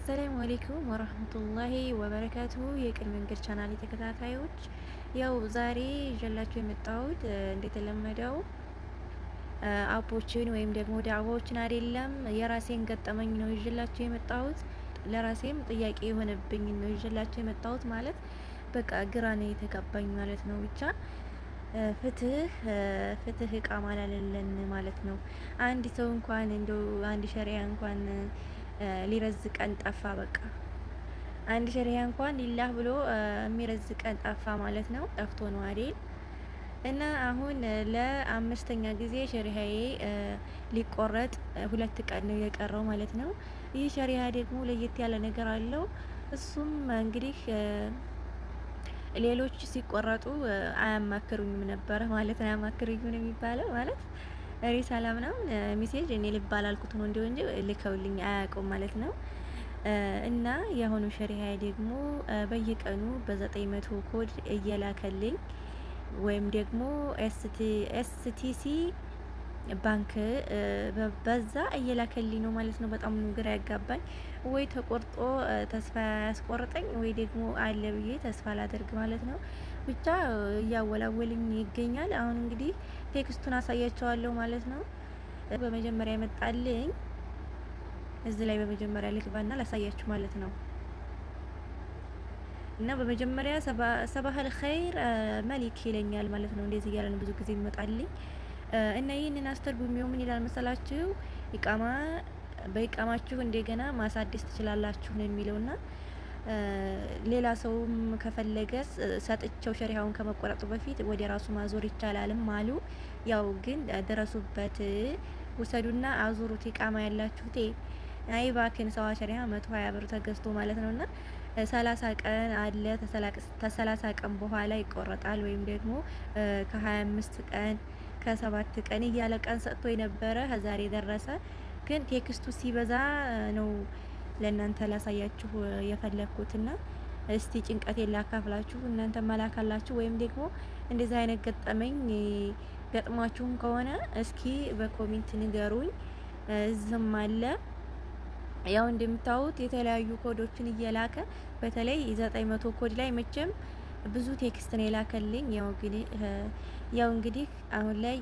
السلام عليكم ورحمة الله وبركاته። የቅን መንገድ ቻናል ተከታታዮች፣ ያው ዛሬ ይዤላችሁ የመጣሁት እንደተለመደው app ኦችን ወይም ደግሞ ዳዕዋዎችን አይደለም፣ የራሴን ገጠመኝ ነው ይዤላችሁ የመጣሁት። ለራሴም ጥያቄ የሆነብኝ ነው ይዤላችሁ የመጣሁት። ማለት በቃ ግራ ነው የተጋባኝ ማለት ነው። ብቻ ፍትህ ፍትህ እቃ ማላለለን ማለት ነው። አንድ ሰው እንኳን እንደው አንድ ሸሪያ እንኳን ሊረዝቀን ጠፋ። በቃ አንድ ሸሪያ እንኳን ሊላህ ብሎ የሚረዝቀን ጠፋ ማለት ነው። ጠፍቶ ነው አይደል? እና አሁን ለአምስተኛ ጊዜ ሸሪሃዬ ሊቆረጥ 2 ቀን ነው የቀረው ማለት ነው። ይህ ሸሪሃ ደግሞ ለየት ያለ ነገር አለው። እሱም እንግዲህ ሌሎች ሲቆረጡ አያማክሩኝም ነበረ ማለት ነው። አያማክሩኝም ነው የሚባለው፣ ማለት رسالة ምናምን message እኔ ልብ አላልኩት ነው እንዲሁ እንጂ ልከውልኝ አያውቁም ማለት ነው። እና የአሁኑ شريحة ደግሞ በየቀኑ በ900 ኮድ እየላከልኝ ወይም ደግሞ STC ባንክ በዛ እየላከልኝ ነው ማለት ነው። በጣም ነው ግራ ያጋባኝ። ወይ ተቆርጦ ተስፋ ያስቆርጠኝ ወይ ደግሞ አለ ብዬ ተስፋ ላደርግ ማለት ነው። ብቻ እያወላወልኝ ይገኛል። አሁን እንግዲህ text ኡን አሳያቸዋለሁ ማለት ነው። በመጀመሪያ የመጣልኝ እዚህ ላይ በመጀመሪያ ልግባና ላሳያችሁ ማለት ነው። እና በመጀመሪያ صباح الخير መሊክ ይለኛል ማለት ነው። እንደዚህ እያለ ነው ብዙ ጊዜ ይመጣልኝ። እና ይህንን አስተርጉሚው ምን ይላል መሰላችሁ? ኢቃማ በኢቃማችሁ እንደገና ማሳደስ ትችላላችሁ ነው የሚለውና ሌላ ሰውም ከፈለገ ሰጥቸው شريحة ውን ከመቆረጡ በፊት ወደ ራሱ ማዞር ይቻላልም አሉ። ያው ግን ድረሱበት፣ ውሰዱና አዙሩት። ኢቃማ ያላችሁቴ አይባክን ሰዋ شريحة 120 ብር ተገዝቶ ማለት ነውና 30 ቀን አለ። ተ30 ቀን በኋላ ይቆረጣል ወይም ደግሞ ከ25 ቀን፣ ከ7 ቀን እያለ ቀን ሰጥቶ የነበረ ከዛሬ ደረሰ። ግን text ኡ ሲበዛ ነው ለእናንተ ላሳያችሁ የፈለግኩትና እስቲ ጭንቀቴን ላካፍላችሁ። እናንተ መላካላችሁ ወይም ደግሞ እንደዚህ አይነት ገጠመኝ ገጥሟችሁም ከሆነ እስኪ በ comment ንገሩኝ። እዝም አለ፣ ያው እንደምታዩት የተለያዩ ኮዶችን እየላከ፣ በተለይ 900 ኮድ ላይ መቼም ብዙ text ነው የላከልኝ። ያው እንግዲህ አሁን ላይ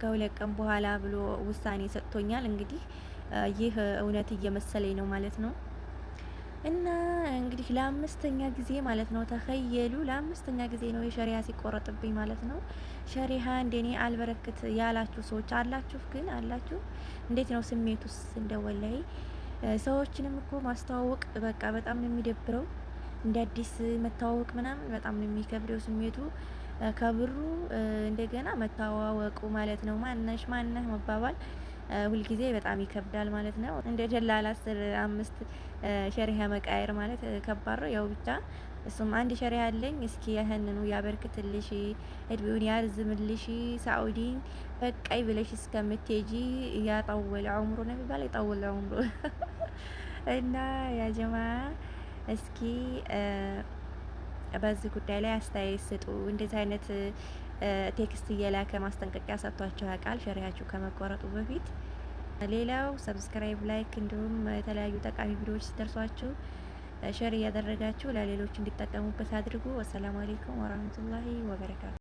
ከ2 ቀን በኋላ ብሎ ውሳኔ ሰጥቶኛል። እንግዲህ ይህ እውነት እየመሰለኝ ነው ማለት ነው። እና እንግዲህ ለአምስተኛ ጊዜ ማለት ነው። تخيلوا፣ ለአምስተኛ ጊዜ ነው የ شريحة ሲቆረጥብኝ ማለት ነው። شريحة እንደኔ አልበረክት ያላችሁ ሰዎች አላችሁ? ግን አላችሁ? እንዴት ነው ስሜቱስ? እንደወላይ ሰዎችንም እኮ ማስተዋወቅ በቃ በጣም ነው የሚደብረው። እንደ አዲስ መተዋወቅ ምናምን በጣም ነው የሚከብደው ስሜቱ፣ ከብሩ እንደገና መተዋወቁ ማለት ነው። ማነሽ ማነህ መባባል ሁልጊዜ በጣም ይከብዳል ማለት ነው። እንደ ደላላ 10 አምስት شريحة መቃየር ማለት ከባድ ነው። ያው ብቻ እሱም አንድ شريحة አለኝ፣ እስኪ ያህንኑ ያበርክትልሽ፣ እድሜውን ያርዝምልሽ፣ ሳኡዲን በቃይ ብለሽ እስከምትሄጂ يطول عمره ነው የሚባለው፣ يطول عمره። እና يا جماعة እስኪ በዚህ ጉዳይ ላይ አስተያየት ስጡ። እንደዚህ አይነት text እየላከ ማስጠንቀቂያ ሰጥቷቸው ያውቃል شريحة ችሁ ከመቆረጡ በፊት? ሌላው subscribe፣ like እንዲሁም የተለያዩ ጠቃሚ ቪዲዮዎች ሲደርሷችሁ share እያደረጋችሁ ለሌሎች እንዲጠቀሙበት አድርጉ። والسلام عليكم ورحمة الله وبركاته።